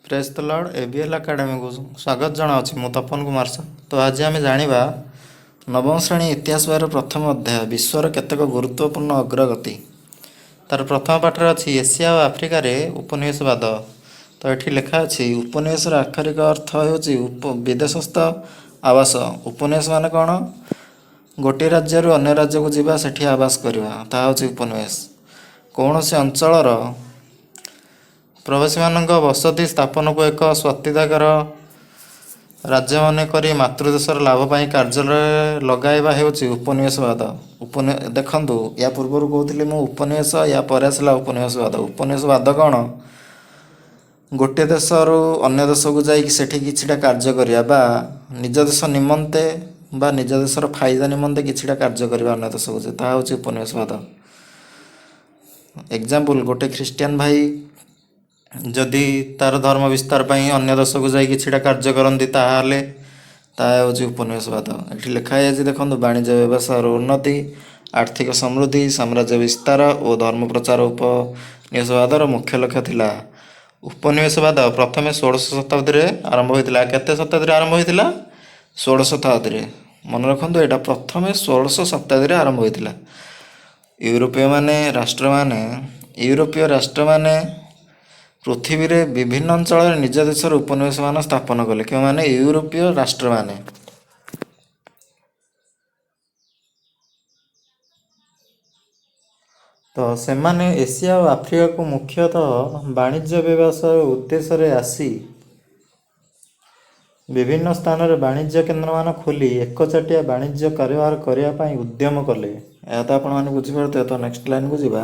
ପ୍ରେଜ୍ ଦ ଲର୍ଡ଼। ଏବିଏଲ୍ ଏକାଡେମୀକୁ ସ୍ୱାଗତ ଜଣାଉଛି। ମୁଁ ତପନ କୁମାର ସାହୁ। ତ ଆଜି ଆମେ ଜାଣିବା ନବମ ଶ୍ରେଣୀ ଇତିହାସ ବହିର ପ୍ରଥମ ଅଧ୍ୟାୟ, ବିଶ୍ୱର କେତେକ ଗୁରୁତ୍ୱପୂର୍ଣ୍ଣ ଅଗ୍ରଗତି। ତାର ପ୍ରଥମ ପାଠରେ ଅଛି ଏସିଆ ଓ ଆଫ୍ରିକାରେ ଉପନିବେଶବାଦ। ତ ଏଠି ଲେଖା ଅଛି, ଉପନିବେଶର ଆକ୍ଷରିକ ଅର୍ଥ ହେଉଛି ବିଦେଶସ୍ଥ ଆବାସ। ଉପନିବେଶ ମାନେ କ'ଣ? ଗୋଟିଏ ରାଜ୍ୟରୁ ଅନ୍ୟ ରାଜ୍ୟକୁ ଯିବା, ସେଠି ଆବାସ କରିବା, ତାହା ହେଉଛି ଉପନିବେଶ। କୌଣସି ଅଞ୍ଚଳର ପ୍ରବାସୀମାନଙ୍କ ବସତି ସ୍ଥାପନକୁ ଏକ ସ୍ୱତ୍ୱାଧିକାର ରାଜ୍ୟ ମନେ କରି ମାତୃଦେଶର ଲାଭ ପାଇଁ କାର୍ଯ୍ୟରେ ଲଗାଇବା ହେଉଛି ଉପନିବେଶବାଦ। ଦେଖନ୍ତୁ, ୟା ପୂର୍ବରୁ କହୁଥିଲି ମୁଁ ଉପନିବେଶ, ୟା ପରେ ଆସିଲା ଉପନିବେଶବାଦ। ଉପନିବେଶବାଦ କ'ଣ? ଗୋଟିଏ ଦେଶରୁ ଅନ୍ୟ ଦେଶକୁ ଯାଇକି ସେଠି କିଛିଟା କାର୍ଯ୍ୟ କରିବା ବା ନିଜ ଦେଶ ନିମନ୍ତେ ବା ନିଜ ଦେଶର ଫାଇଦା ନିମନ୍ତେ କିଛିଟା କାର୍ଯ୍ୟ କରିବା ଅନ୍ୟ ଦେଶକୁ ଯାଇ, ତାହା ହେଉଛି ଉପନିବେଶବାଦ। ଏକ୍ଜାମ୍ପଲ୍, ଗୋଟେ ଖ୍ରୀଷ୍ଟିଆନ ଭାଇ ଯଦି ତାର ଧର୍ମ ବିସ୍ତାର ପାଇଁ ଅନ୍ୟ ଦେଶକୁ ଯାଇ କିଛିଟା କାର୍ଯ୍ୟ କରନ୍ତି, ତାହେଲେ ତାହା ହେଉଛି ଉପନିବେଶବାଦ। ଏଠି ଲେଖା ହେଇଛି ଦେଖନ୍ତୁ, ବାଣିଜ୍ୟ ବ୍ୟବସାୟର ଉନ୍ନତି, ଆର୍ଥିକ ସମୃଦ୍ଧି, ସାମ୍ରାଜ୍ୟ ବିସ୍ତାର ଓ ଧର୍ମ ପ୍ରଚାର ଉପନିବେଶବାଦର ମୁଖ୍ୟ ଲକ୍ଷ୍ୟ ଥିଲା। ଉପନିବେଶବାଦ ପ୍ରଥମେ ଷୋଡ଼ଶ ଶତାବ୍ଦୀରେ ଆରମ୍ଭ ହୋଇଥିଲା। କେତେ ଶତାବ୍ଦୀରେ ଆରମ୍ଭ ହୋଇଥିଲା? ଷୋଡ଼ଶ ଶତାବ୍ଦୀରେ। ମନେ ରଖନ୍ତୁ, ଏଇଟା ପ୍ରଥମେ ଷୋଡ଼ଶ ଶତାବ୍ଦୀରେ ଆରମ୍ଭ ହୋଇଥିଲା। ୟୁରୋପୀୟମାନେ ରାଷ୍ଟ୍ରମାନେ ୟୁରୋପୀୟ ରାଷ୍ଟ୍ରମାନେ ପୃଥିବୀରେ ବିଭିନ୍ନ ଅଞ୍ଚଳରେ ନିଜ ଦେଶର ଉପନିବେଶମାନ ସ୍ଥାପନ କଲେ। କେଉଁମାନେ? ୟୁରୋପୀୟ ରାଷ୍ଟ୍ରମାନେ। ତ ସେମାନେ ଏସିଆ ଓ ଆଫ୍ରିକାକୁ ମୁଖ୍ୟତଃ ବାଣିଜ୍ୟ ବ୍ୟବସାୟ ଉଦ୍ଦେଶ୍ୟରେ ଆସି ବିଭିନ୍ନ ସ୍ଥାନରେ ବାଣିଜ୍ୟ କେନ୍ଦ୍ରମାନ ଖୋଲି ଏକଚାଟିଆ ବାଣିଜ୍ୟ କାରବାର କରିବା ପାଇଁ ଉଦ୍ୟମ କଲେ। ଏହା ତ ଆପଣମାନେ ବୁଝିପାରୁଥିବେ। ତ ନେକ୍ସଟ ଲାଇନକୁ ଯିବା।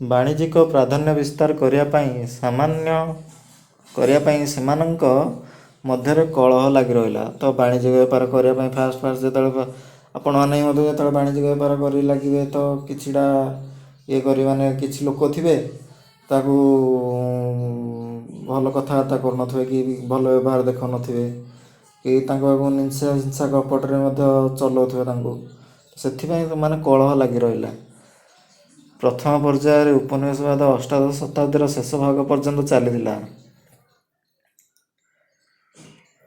ବାଣିଜ୍ୟିକ ପ୍ରାଧାନ୍ୟ ବିସ୍ତାର କରିବା ପାଇଁ ସାମାନ୍ୟ କରିବା ପାଇଁ ସେମାନଙ୍କ ମଧ୍ୟରେ କଳହ ଲାଗି ରହିଲା। ତ ବାଣିଜ୍ୟ ବେପାର କରିବା ପାଇଁ ଫାଷ୍ଟ ଫାଷ୍ଟ ଯେତେବେଳେ ଆପଣମାନେ ମଧ୍ୟ ଯେତେବେଳେ ବାଣିଜ୍ୟ ବେପାର କରି ଲାଗିବେ, ତ କିଛିଟା ଇଏ କରି ମାନେ କିଛି ଲୋକ ଥିବେ, ତାକୁ ଭଲ କଥାବାର୍ତ୍ତା କରୁନଥିବେ କି ଭଲ ବ୍ୟବହାର ଦେଖାଉନଥିବେ କି ତାଙ୍କ ପାଖକୁ ହିଂସା କପଟରେ ମଧ୍ୟ ଚଲାଉଥିବେ ତାଙ୍କୁ, ସେଥିପାଇଁ ମାନେ କଳହ ଲାଗି ରହିଲା। ପ୍ରଥମ ପର୍ଯ୍ୟାୟରେ ଉପନିବେଶବାଦ ଅଷ୍ଟାଦଶ ଶତାବ୍ଦୀର ଶେଷ ଭାଗ ପର୍ଯ୍ୟନ୍ତ ଚାଲିଥିଲା।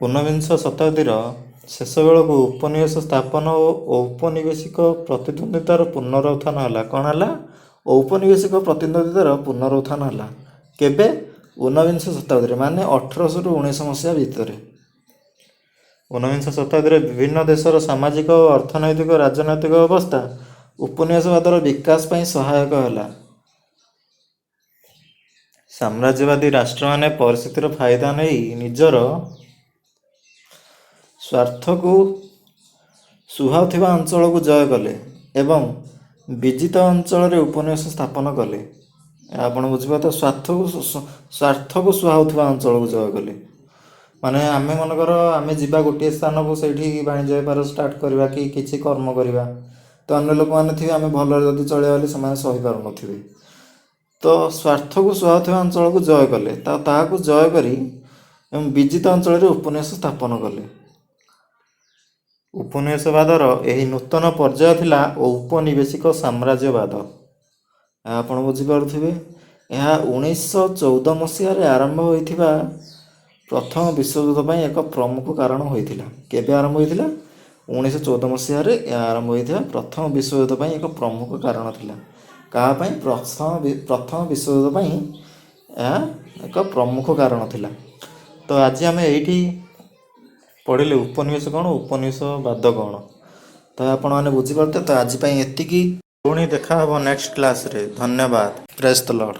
ଊନବିଂଶ ଶତାବ୍ଦୀର ଶେଷ ବେଳକୁ ଉପନିବେଶ ସ୍ଥାପନ ଓ ଔପନିବେଶିକ ପ୍ରତିଦ୍ୱନ୍ଦ୍ୱିତାର ପୁନରୁତ୍ଥାନ ହେଲା। କ'ଣ ହେଲା? ଔପନିବେଶିକ ପ୍ରତିଦ୍ୱନ୍ଦ୍ୱିତାର ପୁନରୁତ୍ଥାନ ହେଲା। କେବେ? ଊନବିଂଶ ଶତାବ୍ଦୀରେ, ମାନେ 1800ରୁ 19 ମସିହା ଭିତରେ। ଊନବିଂଶ ଶତାବ୍ଦୀରେ ବିଭିନ୍ନ ଦେଶର ସାମାଜିକ ଓ ଅର୍ଥନୈତିକ, ରାଜନୈତିକ ଅବସ୍ଥା ଉପନିବେଶବାଦର ବିକାଶ ପାଇଁ ସହାୟକ ହେଲା। ସାମ୍ରାଜ୍ୟବାଦୀ ରାଷ୍ଟ୍ରମାନେ ପରିସ୍ଥିତିର ଫାଇଦା ନେଇ ନିଜର ସ୍ୱାର୍ଥକୁ ସୁହାଉଥିବା ଅଞ୍ଚଳକୁ ଜୟ କଲେ ଏବଂ ବିଜିତ ଅଞ୍ଚଳରେ ଉପନିବେଶ ସ୍ଥାପନ କଲେ। ଆପଣ ବୁଝିପାରୁଥିବେ, ସ୍ୱାର୍ଥକୁ ସୁହାଉଥିବା ଅଞ୍ଚଳକୁ ଜୟ କଲେ ମାନେ ଆମେ ମନେକର ଆମେ ଯିବା ଗୋଟିଏ ସ୍ଥାନକୁ, ସେଇଠି ବାଣିଜ୍ୟ ବେପାର ଷ୍ଟାର୍ଟ କରିବା କି କିଛି କର୍ମ କରିବା, ତ ଅନ୍ୟ ଲୋକମାନେ ଥିବେ, ଆମେ ଭଲରେ ଯଦି ଚଳିବା ବୋଲି ସେମାନେ ସହିପାରୁନଥିବେ। ତ ସ୍ୱାର୍ଥକୁ ସୁହାଉଥିବା ଅଞ୍ଚଳକୁ ଜୟ କଲେ, ତ ତାହାକୁ ଜୟ କରି ଏବଂ ବିଜିତ ଅଞ୍ଚଳରେ ଉପନିବେଶ ସ୍ଥାପନ କଲେ। ଉପନିବେଶବାଦର ଏହି ନୂତନ ପର୍ଯ୍ୟାୟ ଥିଲା ଔପନିବେଶିକ ସାମ୍ରାଜ୍ୟବାଦ। ଏହା ଆପଣ ବୁଝିପାରୁଥିବେ। ଏହା 1914 ମସିହାରେ ଆରମ୍ଭ ହୋଇଥିବା ପ୍ରଥମ ବିଶ୍ୱଯୁଦ୍ଧ ପାଇଁ ଏକ ପ୍ରମୁଖ କାରଣ ହୋଇଥିଲା। କେବେ ଆରମ୍ଭ ହୋଇଥିଲା? 1914 ମସିହାରେ ଏହା ଆରମ୍ଭ ହୋଇଥିବା ପ୍ରଥମ ବିଶ୍ୱଯୁଦ୍ଧ ପାଇଁ ଏକ ପ୍ରମୁଖ କାରଣ ଥିଲା। କାହା ପାଇଁ? ପ୍ରଥମ ବିଶ୍ୱଯୁଦ୍ଧ ପାଇଁ ଏହା ଏକ ପ୍ରମୁଖ କାରଣ ଥିଲା। ତ ଆଜି ଆମେ ଏଇଠି ପଢ଼ିଲେ ଉପନିବେଶ କ'ଣ, ଉପନିବେଶବାଦ କ'ଣ। ତ ଆପଣମାନେ ବୁଝିପାରୁଥିବେ। ତ ଆଜି ପାଇଁ ଏତିକି। ପୁଣି ଦେଖା ହେବ ନେକ୍ସଟ କ୍ଲାସ୍ରେ। ଧନ୍ୟବାଦ। ପ୍ରେଜ୍ ଦ ଲର୍ଡ଼।